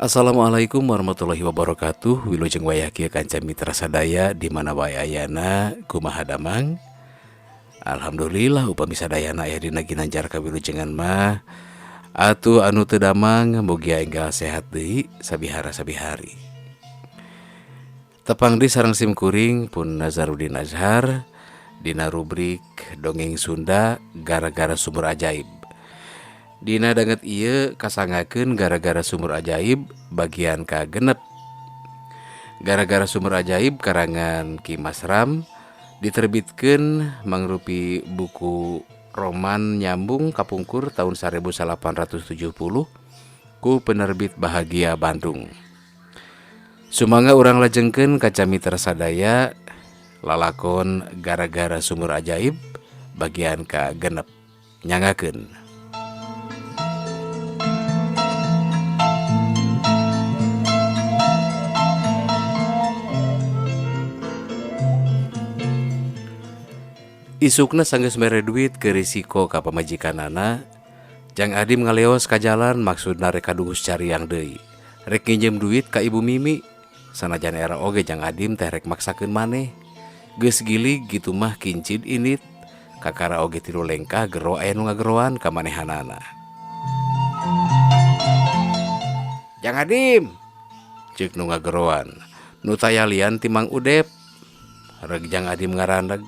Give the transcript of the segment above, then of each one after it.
Assalamualaikum warahmatullahi wabarakatuh. Wilujeng wayah kieu kanca mitra sadaya di mana wae ayana, kumaha damang? Alhamdulillah upami sadayana aya dina ginanjar kawilujengan mah. Atuh anu teu damang mugia enggal sehat deui sabihara sabihari. Tepang di sareng sim kuring pun Nazarudin Azhar dina rubrik Dongeng Sunda Gara-gara Sumur Ajaib. Dina danget ieu kasangakeun Gara-gara Sumur Ajaib bagian ka-6. Gara-gara Sumur Ajaib karangan Ki Masram diterbitkeun mangrupi buku roman nyambung kapungkur tahun 1870 ku penerbit Bahagia Bandung. Sumangga urang lajengkeun kaca mitra sadaya lalakon Gara-gara Sumur Ajaib bagian ka-6. Nyangakeun. Isukna sanggeus mere duit ke risiko ka pamajikanana, Jang Adim ngaleos ka jalan maksudna rek ka Dungus Cariang deui. Rek nginjem duit ka Ibu Mimi. Sanajan era oge Jang Adim teh rek maksakeun maneh. Geus gilig gitu mah kincid init. Kakara oge tilu lengkah gero aya nu ngageroan ka manehanana. Jang Adim, ceuk nu ngageroan. Nu taya lian ti Mang Udep. Reg Jang Adim ngaraneg.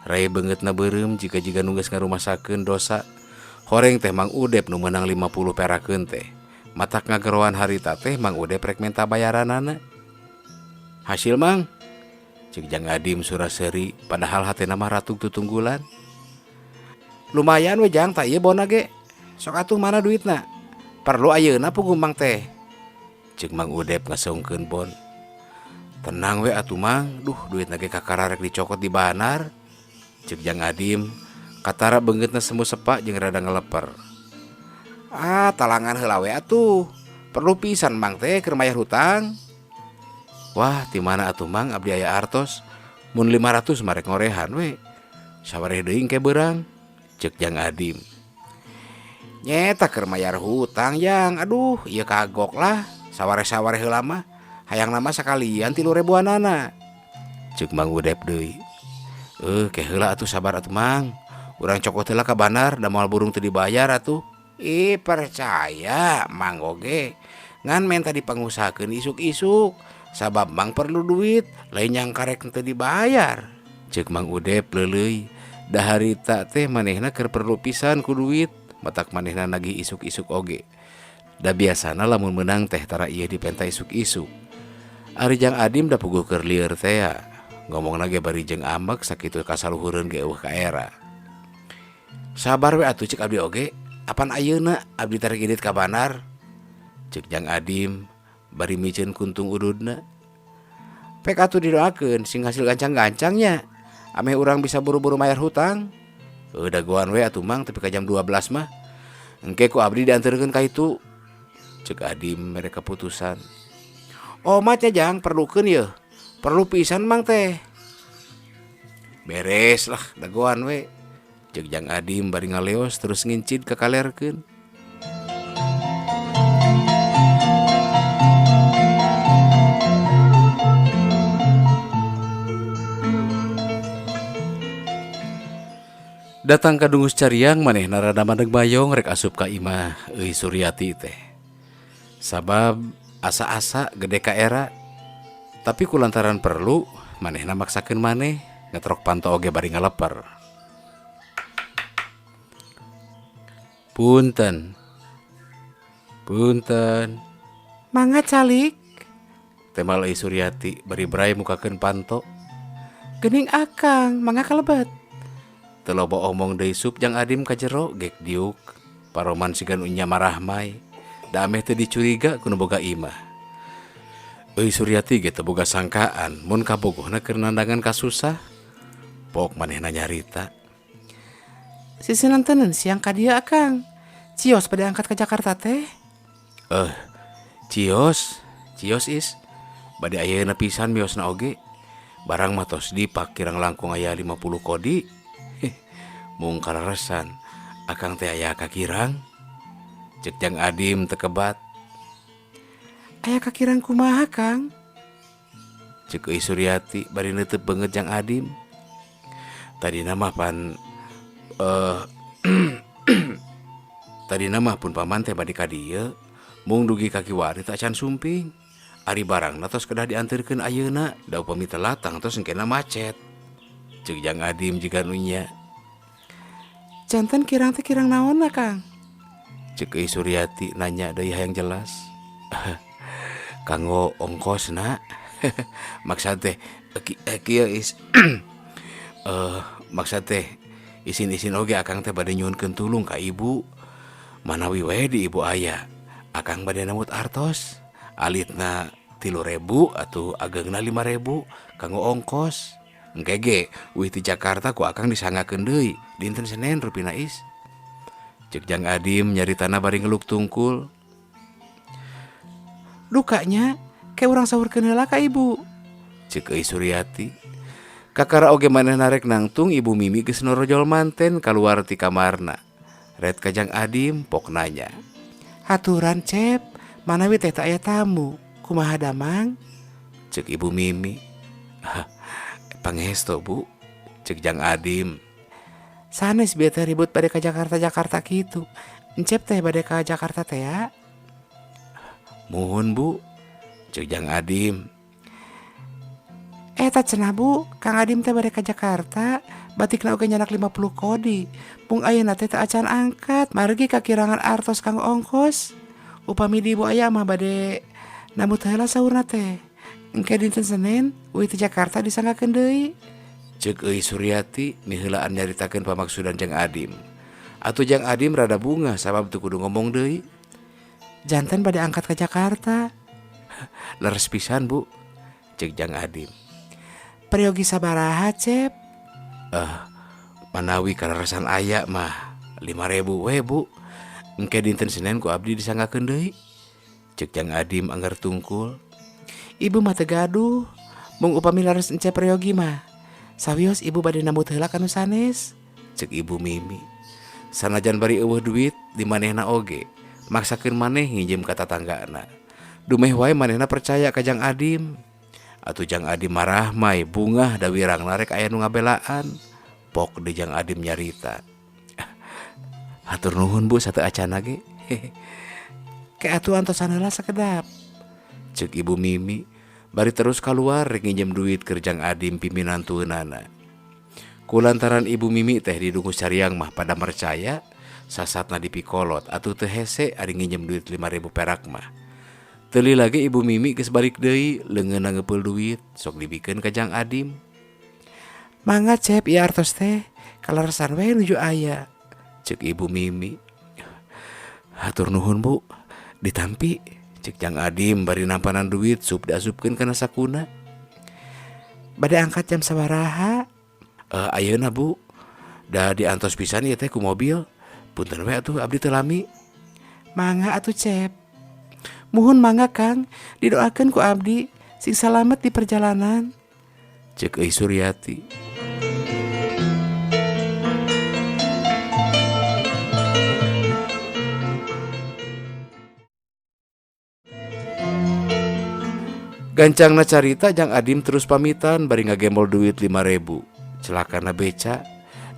Rai beungeutna beureum jiga-jiga nu geus ngarumasakeun dosa. Horeng teh Mang Udep nu meunang 50 perakeun teh. Matak ngageroan harita teh Mang Udep rek menta bayaranana. Hasil Mang, ceuk Jang Adim sura-seuri padahal hatena mah ratug tutunggulan. Lumayan we Jang, tah ieu bona ge. Sok atuh mana duitna? Perlu ayeuna puguh Mang teh. Ceuk Mang Udep ngaseungkeun bon. Tenang we atuh Mang, duh duitna ge kakara rek dicokot di banar. Ceuk Jang Adim, katara beungeutna semu sepak jeung rada ngeleper. Ah, talangan heula we atuh. Perlu pisan Mang teh keur mayar hutang. Wah, ti mana atuh Mang abdi aya artos? Mun 500 mah rek ngorehan we. Sawareh deui engke beurang. Ceuk Jang Adim. Nyeta keur mayar hutang Jang. Aduh, ieu kagok lah. Sawareh-sawareh heula mah. Hayang nama sakalian 3.000-anana. Ceuk Mang Udep deui. Ke heula atuh sabar atuh Mang. Urang cokot heula ka bandar da moal burung teu dibayar atuh. Ih, percaya Mang oge. Ngan menta dipangusahakeun isuk-isuk. Sabab Mang perlu duit, lain yang karek teu dibayar. Ceuk Mang Udep leuleuy. Da harita teh manehna keur perlu pisan ku duit, matak manehna nagih isuk-isuk oge. Da biasana lamun meunang teh tara ieu dipenta isuk-isuk. Ari Jang Adim da puguh keur lieur teh ya. Ngomongna ge bari jeung ambek sakitu kasaluhureun ge eueuh ka era. Sabar we atuh ceuk abdi oge, apan ayeuna abdi tarik indit ka bandar. Ceuk Jang Adim bari miceun kuntung ududna. Pek atuh didoakeun sing hasil gancang-gancangnya. Ameh urang bisa buru-buru mayar hutang. Dagoan we atuh Mang tepi ka jam 12 mah. Engke ku abdi dianterkeun ka itu. Ceuk Adim mere keputusan. Omat ya Jang perlukeun yeuh. Perlu pisan Mang teh. Beres lah dagoan we. Ceuk Jang Adim bari ngaleos terus ngincid kakalerkeun. Datang ka Dungus Cariang manehna rada mandeg bayong rek asup ka imah euy Suryati teh. Sabab asa-asa gede ka era. Tapi kulantaran perlu manehna maksakeun maneh ngetrok panto oge bari ngaleper. Punten. Punten. Mangga calik. Temal euy Suryati bari bray mukakeun panto. Geuning akang mangga kalebet. Teu loba omong deui sup Jang Adim ka jero gek diuk. Paroman sigan unya marahmai. Da ameh teu dicuriga ku nu boga imah. Euy Suryati ge teu boga sangkaan mun kabogohna keur nandangan kasusah. Pok manehna nyarita. Sisinanteun siang ka dieu akang. Cios pada angkat ke Jakarta teh. Cios, cios is. Bade ayeuna pisan miosna oge. Barang mah tos dipak kirang langkung aya 50 kodi. Mung kaleresan akang teh aya kakirang. Ceuk Jang Adim tekebat. Aya kakirang kumaha, Kang? Cek Euy Suryati bari neuteub beungeut Jang Adim. Tadina mah pan tadina mah pun paman teh bade ka dieu, mung dugi ka kiwari teh acan sumping. Ari barangna tos kedah dianterkeun ayeuna, da upami telat tangtos engkena macet. Cek Jang Adim jiga nu nya. Janten kirang teh kirang naonna, Kang? Cek Euy Suryati nanya deui hayang jelas. Kanggo ongkosna. Maksad teh kieu is maksad teh isin-isin oge akang teh bade nyuhunkeun tulung ka ibu. Manawi we di ibu aya, akang bade nambut artos. Alitna 3.000 atuh ageungna 5.000 kanggo ongkos. Engke ge uih ti Jakarta ku akang disanggakeun deui dinten Senen rupina is. Cek Jang Adim nyaritana bari ngeluk tungkul. Dukanya ke urang sahurkeun heula ka ibu. Cek Euy Suryati. Kakara oge manehna rek nangtung Ibu Mimi geus norojol manten kaluar ti kamarna. Ret ka Jang Adim pok nanya. Haturan Cep, manawi teh teu aya tamu, kumaha damang? Cek Ibu Mimi. Pangesto Bu, cek Jang Adim. Sanes bieu teh ribut bade ka Jakarta-Jakarta kitu. Encep teh bade ka Jakarta teh ya? Muhun Bu, cek Jang Adim. Eta cenah Bu, Kang Adim teh bade ka Jakarta, batikna oge nyanak 50 kodi. Mung ayeuna teh teu acan angkat, margi kakirangan artos kanggo ongkos. Upami di ibu aya mah bade nambut heula saurna teh. Engke dinten Senen uih ti Jakarta disanggakeun deui. Cek Euy Suryati miheulaan nyaritakeun pamaksudan Jang Adim. Atuh Jang Adim rada bungah sabab teu kudu ngomong deui. Janten bade angkat ka Jakarta. Leres pisan Bu, cek Jang Adim. Peryogi sabaraha Cep? Manawi kaleresan aya mah 5.000 we Bu. Engke dinten Senen ku abdi disanggakeun deui. Cek Jang Adim anggar tungkul. Ibu mah teu gaduh, mung upami leres Encep peryogi mah. Sawios ibu bade nambut heula ka nu sanes. Cek Ibu Mimi. Sanajan bari eueuh duit di manehna oge, maksakeun maneh nginjem ka tatanggana. Dumeh wae manehna percaya ka Jang Adim. Atuh Jang Adim marahmai bungah da wirangna rek aya nu ngabelaan. Pok di Jang Adim nyarita. Hatur nuhun Bu sateu acana ge. Ke atuh antosan heula sakedap. Cek Ibu Mimi bari terus kaluar rek nginjem duit keur Jang Adim piminantueunana. Kulantaran Ibu Mimi teh didungu cariang mah pada percaya sasatna dipikolot atuh teu hese ari nginjem duit 5.000 perak mah. Teu lila ge Ibu Mimi geus balik deui leungeunna ngeupeul duit sok dibikeun ka Jang Adim. Mangga Cep ieu artos teh kaleresan we nuju aya. Cek Ibu Mimi. Hatur nuhun Bu, ditampi. Cek Jang Adim bari nampanan duit sup diasupkeun kana sakuna. Bade angkat jam sabaraha? Ayeuna Bu, da diantos pisan ieu teh ku mobil. Punten we atuh abdi teu lami. Mangga atuh Cep. Muhun mangga Kang, didoakeun ku abdi sing salamet di perjalanan. Cek Euy Suryati. Gancangna carita Jang Adim terus pamitan bari ngagembol duit 5.000. Celakana beca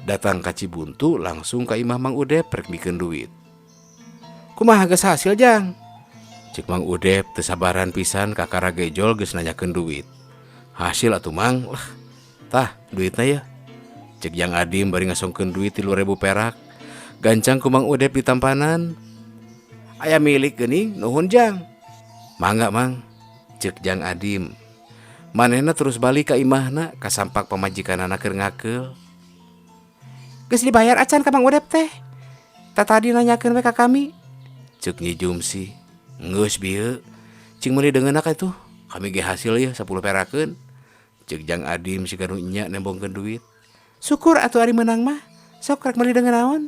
datang ka Cibuntu langsung ka imah Mang Udep rek mikeun duit. Kumaha geus hasil Jang? Cek Mang Udep teu sabaran pisan kakara gejol geus nanyakeun duit. Hasil atuh Mang lah. Tah duitna yeuh. Cek Jang Adim bari ngasongkeun duit 3.000 perak. Gancang ku Mang Udep ditampanan. Aya milik geuning nuhun Jang. Mangga Mang. Cek Jang Adim. Manehna terus balik ka imahna kasampak pamajikanana keur ngakeul. Geus dibayar acan ka Mang Udep teh. Tatadi nanyakeun we ka kami. Cek Nyi Jumsi. Geus bieu. Cing meuli deungeunna ka atuh. Kami ge hasil yeuh 10 perakeun. Cek Jang Adim siga nu nya nembongkeun duit. Syukur atuh ari meunang mah. Sok rek meuli deungeun naon?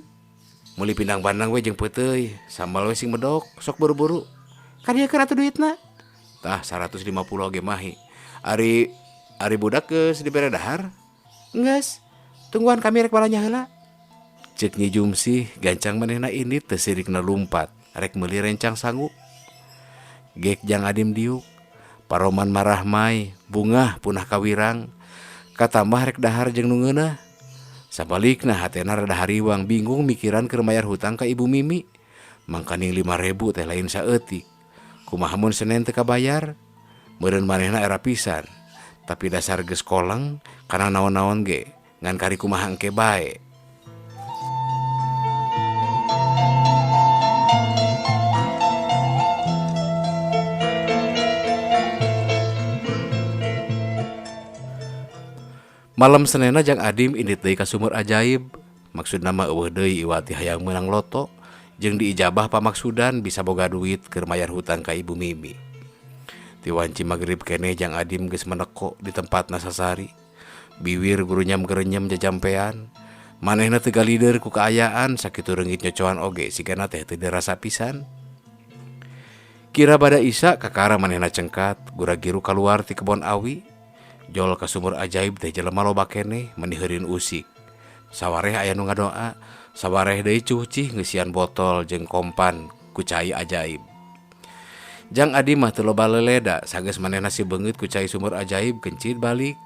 Meuli pindang bandang we jeung peuteuy, sambal we sing medok, sok buru-buru. Kadieukeun atuh duitna. Tah 150 oge mahi. Ari budak geus dibere dahar? Geus. Tungguan kami rek balanja heula. Cek Nyi Jumsih gancang manehna indit teu sirikna lumpat, rek meuli rencang sangu. Gek Jang Adim diuk. Paroman marahmai, bungah punah kawirang. Katambah rek dahar jeung nu ngeunah. Sabalikna hatena rada hariwang bingung mikiran keur mayar hutang ka Ibu Mimi. Mangkaning 5.000 teh lain saeutik. Kumaha mun Senen teu kabayar? Meureun manehna era pisan. Tapi dasar geus koleng kana naon-naon ge ngan kari kumaha engke bae. Malam Senena Jang Adim indit deui ka sumur ajaib. Maksudna mah eueuh deui iwati hayang meunang loto jeung diijabah pamaksudan bisa boga duit keur mayar hutang ka Ibu Mimi. Ti wanci magrib keneh Jang Adim geus meneko di tempatna sasari. Biwir gurunyam gerenyem jajampean. Manehna teu galider ku kaayaan sakitu reungit nyocoan oge sigana teh teu dirasa pisan. Kira bada Isya kakara manehna cengkat gura-giru kaluar ti kebon awi. Jol ka sumur ajaib teh jelema loba keneh meni heurin usik. Sawareh aya nu ngadoa, sawareh deui cucih ngeusian botol jeung kompan ku cai ajaib. Jang Adim mah teu loba leleda, sageus manehna si beungeut ku cai sumur ajaib kencit balik.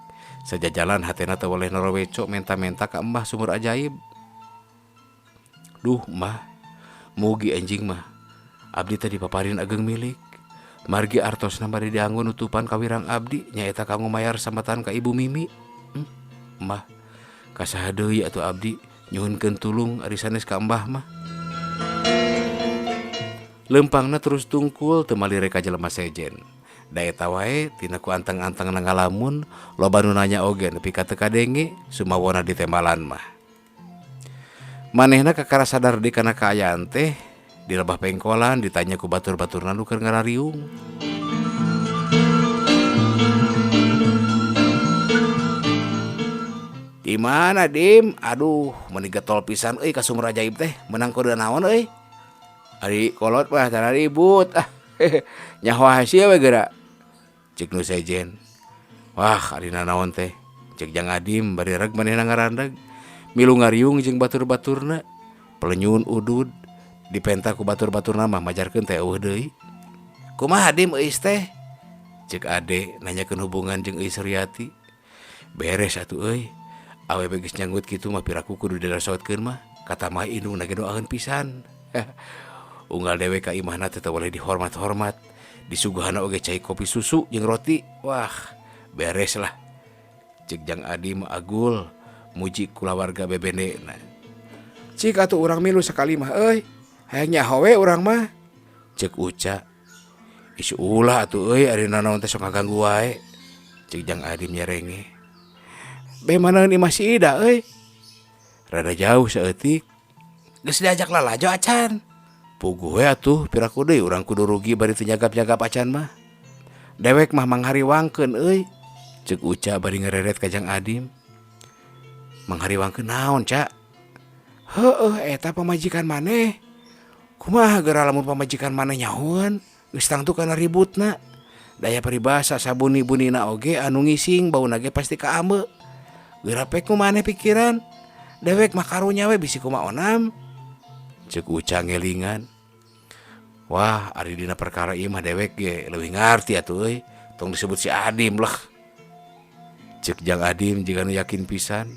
Sajajalan hatena teu weleh noroweco menta-menta ka embah sumur ajaib. Duh mbah, mugi anjing mah. Abdi teh dipaparin ageng milik. Margi artosna bade dianggo nutupan kawirang abdi nyaeta kanggo mayar sambatan ka Ibu Mimi. Mbah, kasaha deui atuh abdi nyuhunkeun tulung ari sanes ka embah mah. Leumpangna terus tungkul teu malire ka jelema sejen. Da eta wae tina ku anteng-antengna ngalamun loba nu nanya oge nepi ka teu kadenge sumawona ditembalan mah. Manehna kakara sadar deui kana kaayaan teh di lebah pengkolan ditanya ku batur-baturna nu keur ngarariung. Di mana Dim? Aduh, meuni getol pisan euy ka sumur ajaib teh, meunang kode naon euy? Ari kolot mah tara ribut. Ah, nyaho hasil we geura. Cek nu sejen. Wah, ari nanaon teh? Cek Jang Adim bari reg manehna ngarandeg. Milu ngariung jeung batur-baturna. Pelenyun udud dipenta ku batur-baturna mah majarkeun teh eueuh deui. Kumaha Dim euis teh? Cek Ade nanyakeun hubungan jeung Euis Suryati. Beres atuh euy. Awewe geus nyanggut kitu mah piraku kudu dirasotkeun mah. Kata mah indungna ge doaeun pisan. Unggal dewe ka imahna teh teu boleh dihormat-hormat. Disuguhana oge cai kopi susu jeung roti. Wah, beres lah. Cek Jang Adim agul muji kulawarga bebendena. Cik atuh urang milu sakali mah euy. Hayang nyaho we urang mah. Cek Uca. Isu ulah atuh euy ari nanaon teh sok ngaganggu wae. Cek Jang Adim nyerenge. Be manaeun imah si Ida euy. Rada jauh saeutik. Geus diajak lalajo acan. Puguh we atuh piraku deui urang kudu rugi bari teu nyagap-nyagap acan mah. Dewek mah manghariwangkeun euy. Cek Uca bari ngereret ka Jang Adim. Manghariwangkeun naon, Ca? Heueuh eta pamajikan maneh. Kumaha geura lamun pamajikan maneh nyahoeun geus tangtu kana ributna. Daya paribasa sabuni-bunina oge anu ngising bauna ge pasti kaambe. Geura pek ku maneh pikiran. Dewek mah karunya we bisi kumaha onam. Cek Uca ngelingan. Wah, ari dina perkara ieu mah dewek ge leuwih ngarti atuh euy. Tong disebut si Adim lah. Cek Jang Adim jiga nu yakin pisan.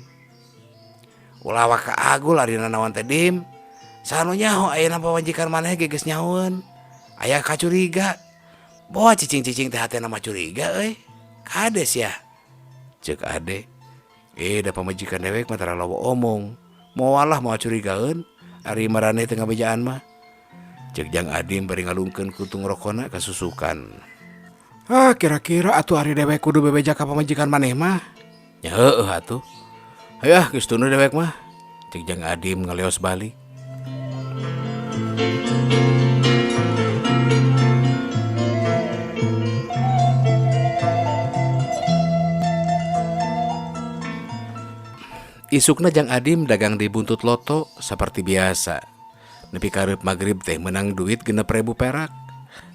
Ulah waka agul ari nanaon teh Dim. Saha nu nyaho ayeuna pamajikan maneh ge geus nyahoeun. Aya kacuriga. Boa cicing-cicing teh hatena mah curiga euy. Kades ya. Cek Ade. Da pamajikan dewek mah tara loba omong. Moal lah moal curigaeun ari maraneh teu ngabejaan mah. Cek Jang Adim bari ngalungkeun kutung rokona kasusukan. Ah, kira-kira atuh ari dewek kudu bebeja ka pamajikan maneh mah. Nya heueuh atuh. Hayu ah geus tunduh dewek mah. Cek Jang Adim ngaleos balik. Isukna Jang Adim dagang di buntut loto seperti biasa. Nepi kareup magrib teh menang duit 6.000 perak.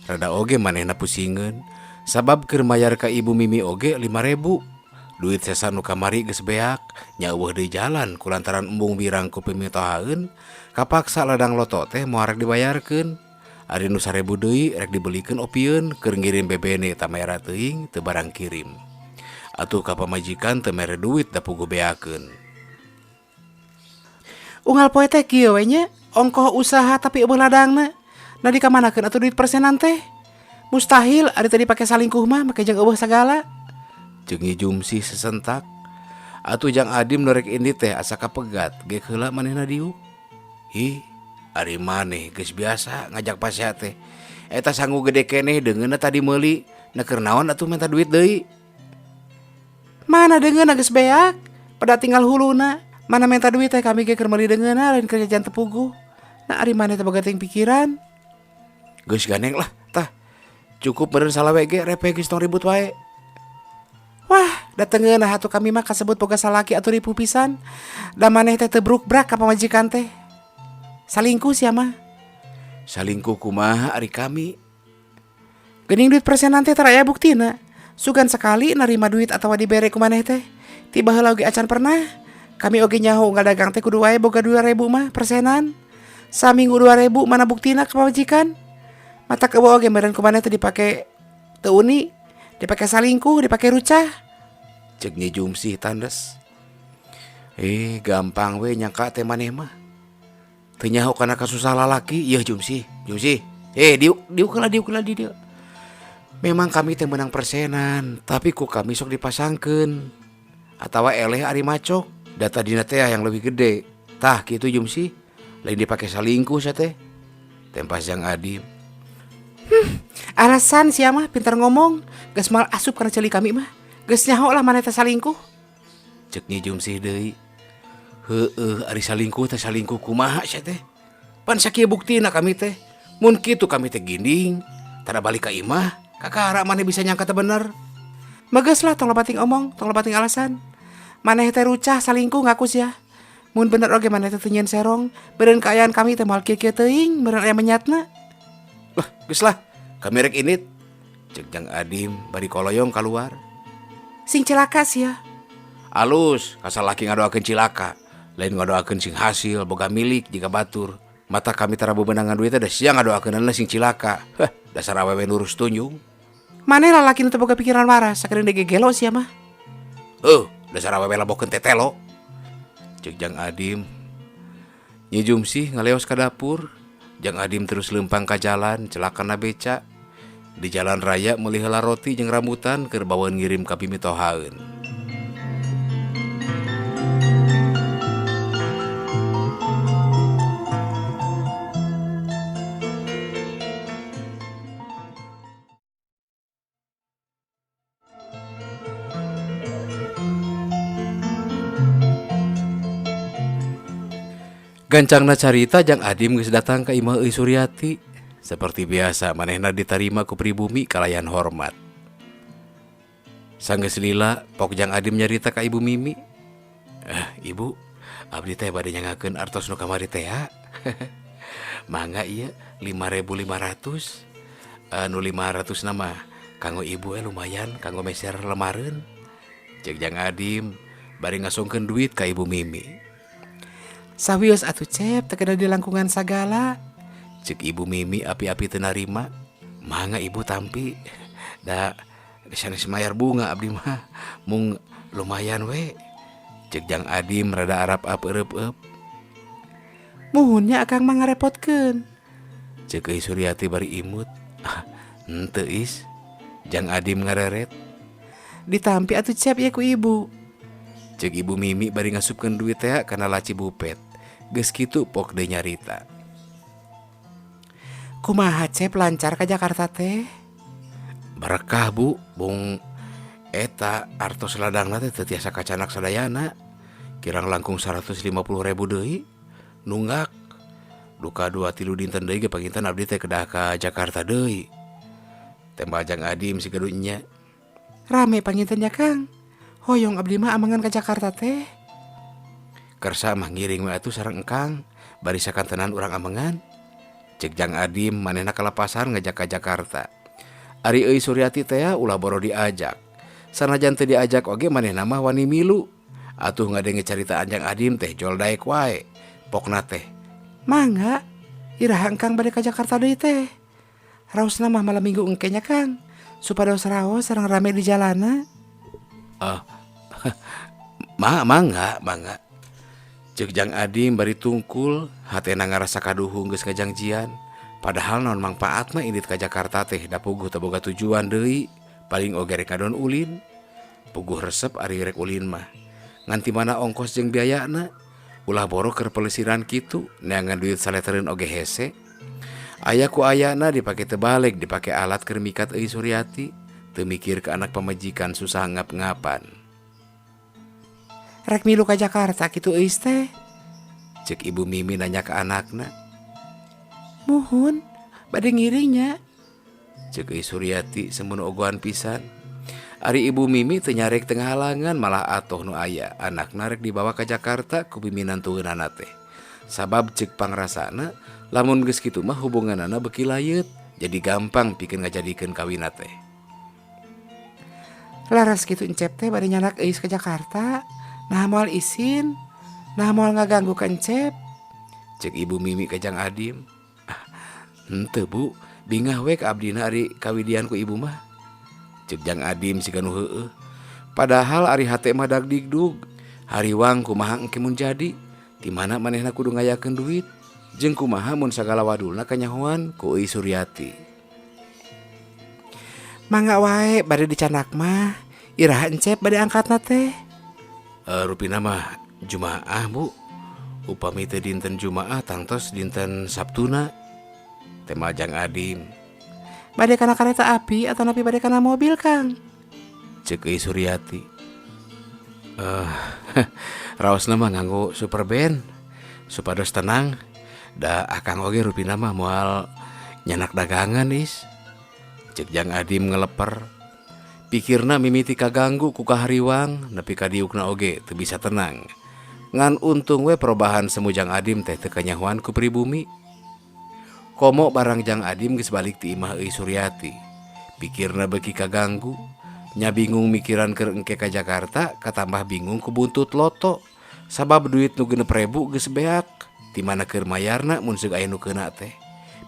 Rada oge manehna pusingeun. Sabab keur mayar ka Ibu Mimi oge 5.000. Duit sesa nu kamari geus beak, nya eueuh deui jalan kulantaran embung birang ku pimitohaeun, kapaksa ladang loto teh moal rek dibayarkeun. Ari nu 1000 deui rek dibelikeun opieun keur ngirim bebene tamera teuing teu barang kirim. Atuh ka pamajikan teu mere duit da puguh beakeun. Unggal poe teh kieu we nya, ongkoh usaha tapi eueuh ladangna. Nah dikamanakeun atuh duit persenan teh? Mustahil ari teu dipake salingkuh mah make jeung eueuh sagala. Ceuk Nyi Jumsih sesentak. Atuh Jang Adim nu rek indit teh asa kapegat geuk heula manehna diuk. Ih, ari maneh geus biasa ngajak pasea teh. Eta sangu gede keneh deungeunna tadi meuli, na keur naon atuh minta duit deui? Mana deungeunna geus beak, pada tinggal huluna. Mana minta duit teh kami ge keur meuli deungeunna lain keur jajan teu puguh. Nah ari maneh teh boga teuing pikiran. Geus gandeng lah, tah. Cukup meureun salawe ge repe geus tong ribut wae. Wah, datengeun atuh kami mah kasebut boga salaki atuh ripuh pisan. Da maneh teh teu bruk-brak ka pamajikan teh. Salingkuh sia mah. Salingkuh kumaha ari kami? Geuning duit persenan teh tara aya buktina. Sugan sekali narima duit atawa dibere ku maneh teh. Ti baheula oge acan pernah. Kami oge nyaho unggal dagang teh kudu wae boga 2000 mah persenan. Saminggu 2000 mana buktina ka pamajikan? Mata eueuh oge meureun ku maneh teh dipake teu uni, dipake salingkuh, dipake rucah. Ceuk Nyi Jumsih tandes. Gampang we nyangka teh maneh mah. Teu nyaho kana kasusah lalaki, yeuh Jumsih, Jumsih. Diuk, diuk heula, diuk heula di dieu. Memang kami teh meunang persenan, tapi ku kami sok dipasangkeun. Atawa eleh ari macok, da tadina teh yang lebih gede. Tah kitu Jumsih, lain dipake salingkuh sia teh. Tempas Jang Adim. Alasan sia mah pintar ngomong, geus moal asup kana ceuli kami mah. Geus nyaho lah maneh teh salingkuh. Ceuk Nyi Jumsih deui. Heueuh ari salingkuh teh salingkuh kumaha sia teh? Pan sakieu buktina kami teh. Mun kitu kami teh ginding, tara balik ka imah, kakara maneh bisa nyangka teh bener. Megeus lah tong loba ting omong, tong loba ting alasan. Maneh teh rucah salingkuh ngaku sia. Mun bener oge maneh teh teu nyieun serong, beureun kaayaan kami teh moal kieu-kieu teuing, beureun aya menyatna. Lah, geus lah, kami rek indit. Ceuk Jang Adim bari koloyong kaluar. Sing cilaka sia. Alus, kasalaki ngadoakeun cilaka, lain ngadoakeun sing hasil boga milik jiga batur. Mata kami tara bebenangan duit teh da sia ngadoakeunana sing cilaka. Heh, dasar awewe nurus tunjung. Maneh lalaki nu teu boga pikiran waras, sakedeung deui gegelo sia mah. Heuh, dasar awewe labokeun tetelo. Ceuk Jang Adim. Nyi Jumsih ngaleos ka dapur. Jang Adim terus leumpang ka jalan, celakana beca. Di jalan raya meuli heula roti jeung rambutan keur baweun ngirim ka pimitohaeun. Gancangna carita Jang Adim geus datang ka imah Euy Suryati. Seperti biasa manehna ditarima ku pribumi kalayan hormat. Sanggeus lila pok Jang Adim nyarita ka Ibu Mimi. Ibu, abdi teh bade nyangakeun artos nu kamari teh ya. Mangga ieu 5.500. Nu 500 na mah kanggo ibu lumayan kanggo meser lemareun. Ceuk Jang Adim bari ngasongkeun duit ka Ibu Mimi. Sawios atuh Cep teu kena dilangkungan sagala. Ceuk Ibu Mimi api-api teu narima. Mangga ibu tampi. Da sanes mayar bunga abdi mah. Mung lumayan we. Ceuk Jang Adim rada arap-ap eureupeup. Muhun nya akang mah ngarepotkeun. Ceuk Euy Suryati bari imut. Henteu is. Jang Adim ngareret. Ditampi atuh Cep ieu ku ibu. Ceuk Ibu Mimi bari ngasupkeun duit teh kana laci bupet. Geus kitu pok deui nyarita. Kumaha Cep lancar ka Jakarta teh? Berkah Bu, bung eta artos ladangna teh teu tiasa kacanak sadayana. Kirang langkung 150.000 deui nunggak. Duka 2-3 dinten deui ge panginten abdi teh kedah ka Jakarta deui. Tembal Jang Adim siga du nya. Rame panginten nya Kang. Hoyong abdi mah amangan ka Jakarta teh. Kersa mah ngiring we atuh sareng engkang, bari sakantenan urang amengan. Ceuk Jang Adim manehna kalapasan ngajak ka Jakarta. Ari Euy Suryati teh ulah boro diajak. Sanajan teu diajak oge manehna mah wani milu. Atuh ngadenge caritaan Jang Adim teh jol daek wae. Pokna teh. Mangga, iraha engkang bade ka Jakarta deui teh. Raosna mah malam minggu engke nya Kang, supados raos sareng rame di jalana. Ah, mangga mangga. Ceuk Jang Adim bari tungkul, hatena ngarasa kaduhung geus ngajangjian. Padahal naon mangpaatna indit ka Jakarta teh da puguh teu boga tujuan deui, paling oge rek ngadon ulin. Puguh resep ari rek ulin mah. Ngan ti mana ongkos jeung biayana? Ulah boro keur pelesiran kitu, neangan duit saletereun oge hese. Aya ku ayana dipake teu baleg, dipake alat keur mikat euy Suryati, teu mikir ka anak pamajikan susah ngap-ngapan. Rek milu ka Jakarta kitu euis teh? Ceuk Ibu Mimi nanya ka anakna. Muhun, bade ngiring nya. Ceuk euy Suryati semun ogohan pisan. Ari Ibu Mimi teu nyarek teu ngahalangan malah atoh nu aya, anakna rek dibawa ka Jakarta ku biminantueunana teh. Sabab ceuk pangrasana lamun geus kitu mah hubunganana beuki layeut, jadi gampang pikeun ngajadikeun kawinna teh. Laras kitu Encep teh bade nyandak euis ka Jakarta, naha moal isin, naha moal ngaganggu ka Encep. Ceuk Ibu Mimi ka Jang Adim. Henteu Bu, bingah we ka abdina ari kawidian ku ibu mah. Ceuk Jang Adim siga nu heueuh. Padahal ari hate mah dagdigdug, hariwang kumaha engke mun jadi, ti mana manehna kudu ngayakeun duit, jeung kumaha mun sagala wadulna kanyahoan ku Euy Suryati. Mangga wae bade dicandak mah, iraha Encep bade angkatna teh. Rupina mah Jumaah Bu, upami teu dinten Jumaah tangtos dinten Sabtuna. Tema Jang Adim. Bade kana kareta api atau napi bade kana mobil Kang? Ceuk Euy Suryati. Raosna mah nganggo super band supados tenang, da akang oge rupina mah moal nyanak dagangan is. Ceuk Jang Adim ngeleper. Pikirna mimiti kaganggu ku kahariwang nepi ka diukna oge teu bisa tenang. Ngan untung we perubahan semu Jang Adim teh teu kanyahoan ku pribumi. Komo barang Jang Adim geus balik ti imah Euy Suryati. Pikirna beuki kaganggu, nya bingung mikiran keur engke ka Jakarta, katambah bingung ku buntut loto. Sabab duit nu 6.000 geus beak, ti mana keur mayarna mun seug aya nu keuna teh.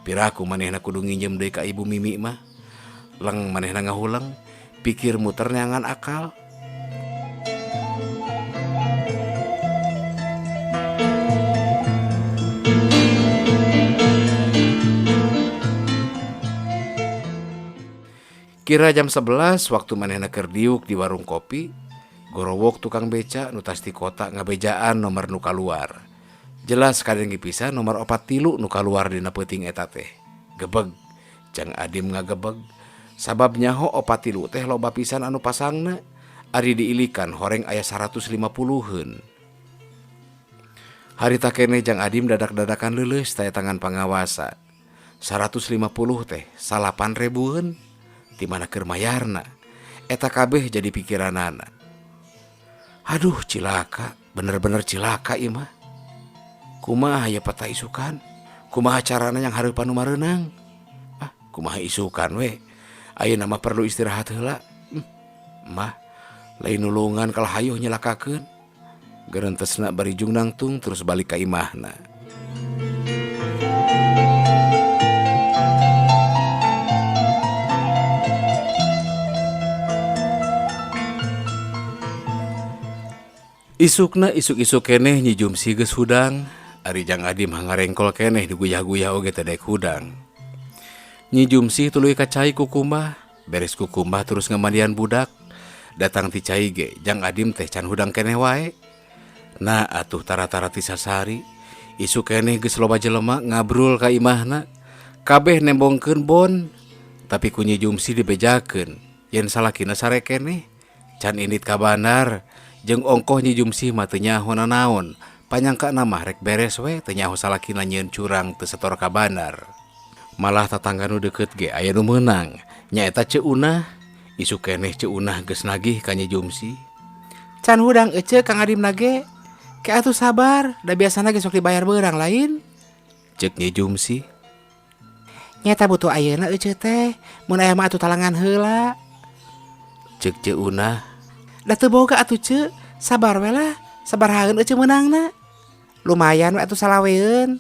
Piraku manehna kudu nginjem deui ka Ibu Mimi mah. Leng manehna ngahuleng, pikir muter neangan akal. Kira jam 11 waktu manehna keur diuk di warung kopi, gorowok tukang beca nu tas ti kota ngabejaan nomor nu kaluar. Jelas kadenge pisan nomor 43 nu kaluar dina peuting eta teh. Gebeg, Jang Adim ngagebeg. Sabab nyaho 43 teh loba pisan anu pasangna, ari diilikan horeng aya 150-eun. Harita keneh Jang Adim dadak-dadakan leuleus taya tangan pangawasa. 150 teh 8.000-eun. Ti mana keur mayarna? Eta kabeh jadi pikiranana. Aduh cilaka, bener-bener cilaka ieu mah. Kumaha ya peta isukan? Kumaha carana yang hareupan nu mareunang? Ah, kumaha isukan we? Ayeuna mah perlu istirahat heula. Mah lain nulungan kalah hayuh nyelakakeun. Gerentesna bari jung nangtung terus balik ka imahna. Isukna isuk-isuk keneh Nyi Jumsi geus hudang, ari Jang Adim hangarengkol keneh diguyah-guyah oge teh daek hudang. Nyi Jumsi tuluy ka cai kukumbah, beres kukumbah terus ngamandian budak. Datang ti cai ge Jang Adim teh can hudang keneh wae. Nah atuh tara-tara ti sasari, isuk keneh geus loba jelema ngabrul ka imahna. Kabeh nembongkeun bon, tapi ku Nyi Jumsi dibejakeun yen salakina sare keneh can indit ka bandar. Jeung ongkoh Nyi Jumsi mah teu nyaho nanaon, panyangkana mah rek beres we teu nyaho salakina nyieun curang teu setor ka bandar. Malah tatangga nu deukeut ge aya nu meunang, nyaeta Ceu Unah. Isuk keneh Ceu Unah geus nagih ka Nyi Jumsi. Can hudang ece Kang Adim nage, ke atuh sabar, da biasana ge sok dibayar beurang lain. Ceuk Nyi Jumsi. Nyata butuh ayeuna ece teh, mun aya mah atuh talangan heula. Ceuk Ceu Unah. Da teu boga atuh Ceu, sabar we lah, sabarahaeun ece meunangna. Lumayan we atuh salaweun.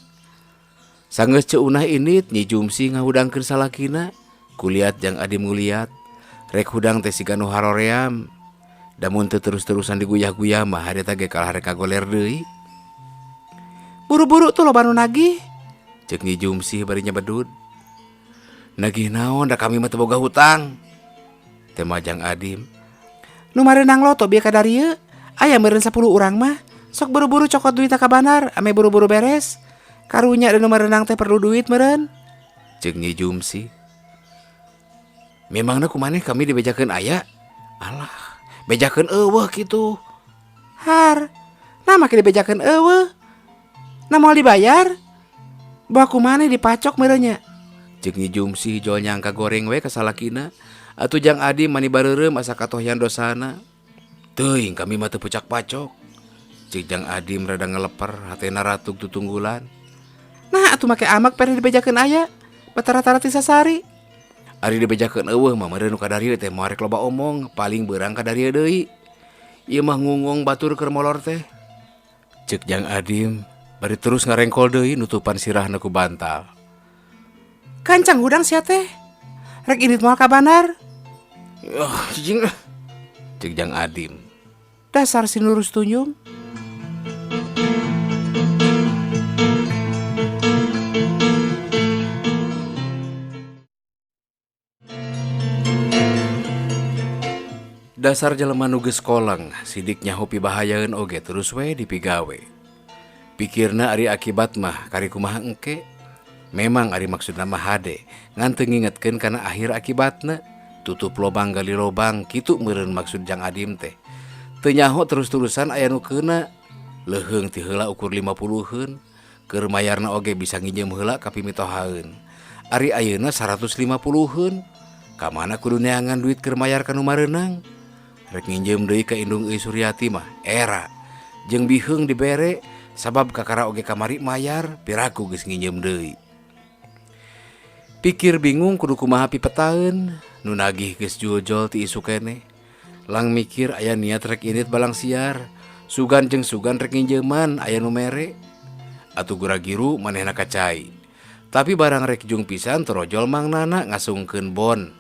Sanggeus Ceu Unah indit Nyi Jumsih ngahudangkeun salakina. Kuliat Jang Adim nguliat. Rek hudang teh siga nu haroream. Da mun teu terus-terusan diguyah-guyah mah harita ge kalah rek ngagoler deui. Buru-buru tuh loba nu nagih. Ceuk Nyi Jumsih bari nyebedud. Nagih naon da kami mah teu boga hutang. Tema Jang Adim. Nu mareunang loto bieu kadarieu. Aya meureun 10 urang mah. Sok buru-buru cokot duitna ka bandar, ame buru-buru beres. Karunya da nu mareunang teh perlu duit meureun. Ceuk Nyi Jumsih. Memangna kumaneh kami dibejakeun aya? Alah, bejakeun eueuh kitu. Har, nah make dibejakeun eueuh. Nah moal dibayar? Bawa kumaneh dipacok meureun nya. Ceuk Nyi Jumsih jol nyangka goreng we ka salakina. Atuh Jang Adim mani bareureum asa katohyan dosana. Teuing kami mah teu pucak-pacok. Ceuk Jang Adim rada ngeleper hatena ratug tutunggulan. Nah atuh make amak pere dibejakeun aya. Batara-tara ti sasari. Ari dibejakeun eueuh mah meureun nu kadarieu teh moal rek loba omong, paling beurang kadarieu deui. Ieu mah ngungong batur keur molor teh. Ceuk Jang Adim bari terus ngarengkol deui nutupan sirahna ku bantal. Kancang hudang sia teh. Rek indit moal ka bandar. Yuh, cicing ah. Ceuk Jang Adim. Dasar si nurus tunjung. Dasar jelema nu geus koleng, sidik nyaho pibahayaeun oge terus we dipigawe. Pikirna ari akibat mah kari kumaha engke. Memang ari maksudna mah hade, ngan teu ngingetkeun kana akhir akibatna. Tutup lobang gali lobang, kitu meureun maksud Jang Adim teh. Teu nyaho terus-terusan aya nu keuna. Leuheung ti heula ukur 50-eun, keur mayarna oge bisa nginjeum heula ka pimitohaeun. Ari ayeuna 150-eun, ka mana kudu neangan duit keur mayar ka nu mareunang? Rek nginjeum deui ka indung euy Suryati mah era. Jeung biheung dibere sabab kakara oge kamari mayar, piraku geus nginjeum deui. Pikir bingung kudu kumaha pipetaeun, nu nagih geus juljol ti isuk keneh. Lang mikir aya niat rek indit balang siar, sugan jeung sugan rek nginjeuman aya nu mere. Atuh gura-giru manehna ka cai. Tapi barang rek jung pisan torojol Mang Nana ngasungkeun bon.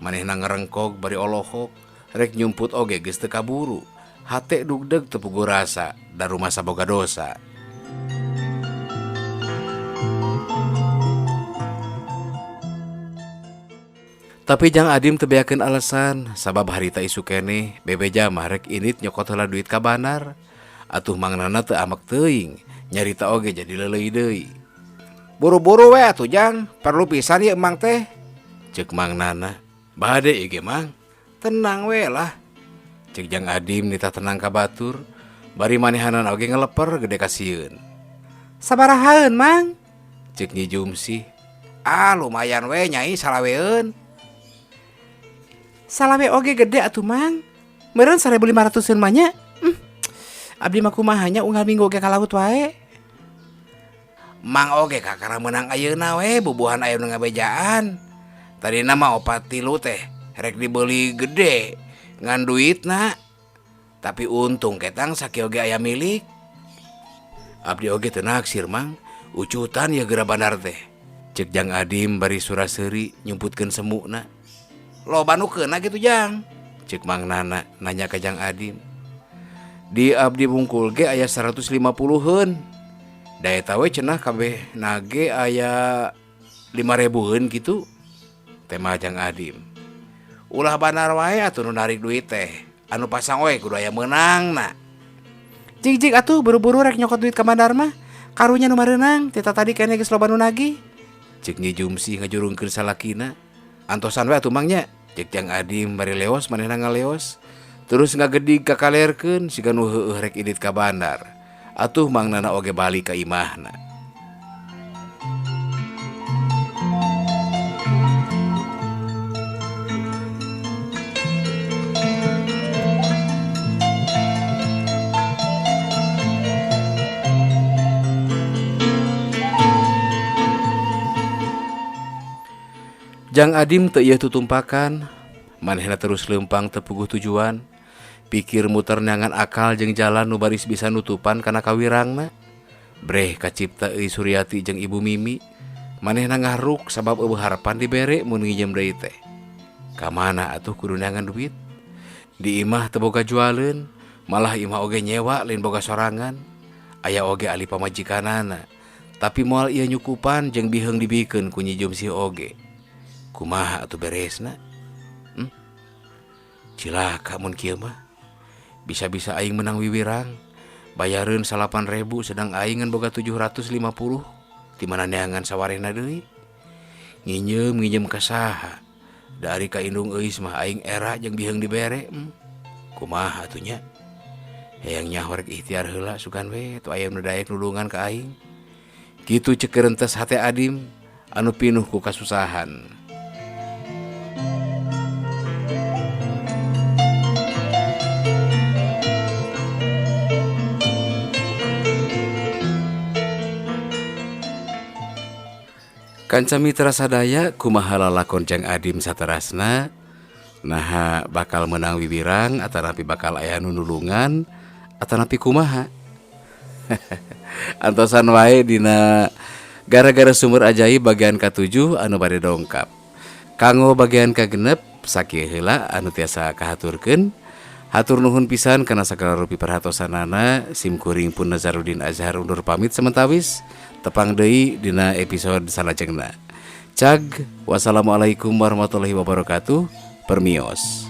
Manehna ngerengkog bari olohok, rek nyumput oge geus teu kaburu. Hate dugdeg teu puguh rasa, da rumasa boga dosa. Tapi Jang Adim teu beakeun alasan, sabab harita isuk keneh bebeja mah rek indit nyokot heula duit ka bandar. Atuh Mang Nana teu amek teuing, nyarita oge jadi leuleuy deui. Buru-buru we atuh Jang, perlu pisan ieu emang teh. Ceuk Mang Nana, bade ieu ge Mang. Tenang we lah. Ceuk Jang Adim nitah tenang ka batur, bari manehanan oge ngeleper gede kasieun. Sabarahaeun Mang? Ceuk Nyi Jumsih. Ah lumayan we nyai salaweun. Salawe oge gede atuh Mang. Meureun 1.500-eun mah nya. Abdi mah kumaha nya unggal minggu oge ka laut wae. Mang oge kakara meunang ayeuna we bubuhan aya nu ngabejaan. Tadina mah 4-3 teh rek dibeli gede ngan duitna. Tapi untung ketang sakieu oge aya milik. Abdi oge teu naksir Mang, ucutan ya geura bandar teh. Ceuk Jang Adim bari sura-seuri nyumputkeun semukna. Loba nu keuna kitu Jang? Ceuk Mang Nana nanya ka Jang Adim. Di abdi bungkul ge aya 150-eun. Da eta we cenah kabeh nage aya 5.000-eun kitu. Tema Jang Adim. Ulah bandar wae atuh nu narik duit teh. Anu pasang we kudu aya meunangna. Jig-jig atuh buru-buru rek nyokot duit ka bandar mah. Karunya nu mareunang, tita tadi keneh geus loba nu nagih. Ceuk Nyi Jumsih ngajurungkeun salakina. Antosan we atuh Mang nya. Ceuk Jang Adim bari leos manehna ngaleos. Terus ngagedig kakalerkeun siga nu heueuh rek indit ka bandar. Atuh Mang Nana oge balik ka imahna. Jang Adim teu ieu tutumpakan, manehna terus leumpang teu puguh tujuan. Pikir muter neangan akal jeung jalan nu baris bisa nutupan kana kawirangna. Breh kacipta euy Suryati jeung Ibu Mimi. Manehna ngahruk sabab eueuh harapan dibere mun nginjem deui teh. Ka mana atuh kudu neangan duit? Di imah teu boga jualeun, malah imah oge nyewa lain boga sorangan. Aya oge ali pamajikanana, tapi moal ieu nyukupan jeung biheung dibikeun ku Nyi Jumsih oge. Kumaha atuh beresna? Cilaka mun kieu mah. Bisa-bisa aing menang wiwirang. Bayareun 8.000 sedang aing ngan boga 750. Di mana neangan sawarehna deui? Nginjem-nginjem ka saha? Dari ka indung euis mah aing era jeung biheung dibere. Kumaha atuh nya? Hayang nyaho rek ikhtiar heula sugan we tu aya nu daek nulungan ka aing. Kitu ceuk rentes hate Adim anu pinuh ku kasusahan. Kanca mitra sadaya kumaha lalakon Jang Adim saterasna, naha bakal menang wiwirang atanapi bakal aya nu nulungan atanapi kumaha. Antosan wae dina gara-gara sumur ajaib bagian ka-7 anu bade dongkap. Kanggo bagian ka-6 sakieu heula anu tiasa kahaturkeun. Hatur nuhun pisan kana sagala rupi perhatosanana. Sim kuring pun Nazarudin Azhar undur pamit sementawis. Tepang deui dina episode salajengna. Cag, wassalamualaikum warahmatullahi wabarakatuh. Permios.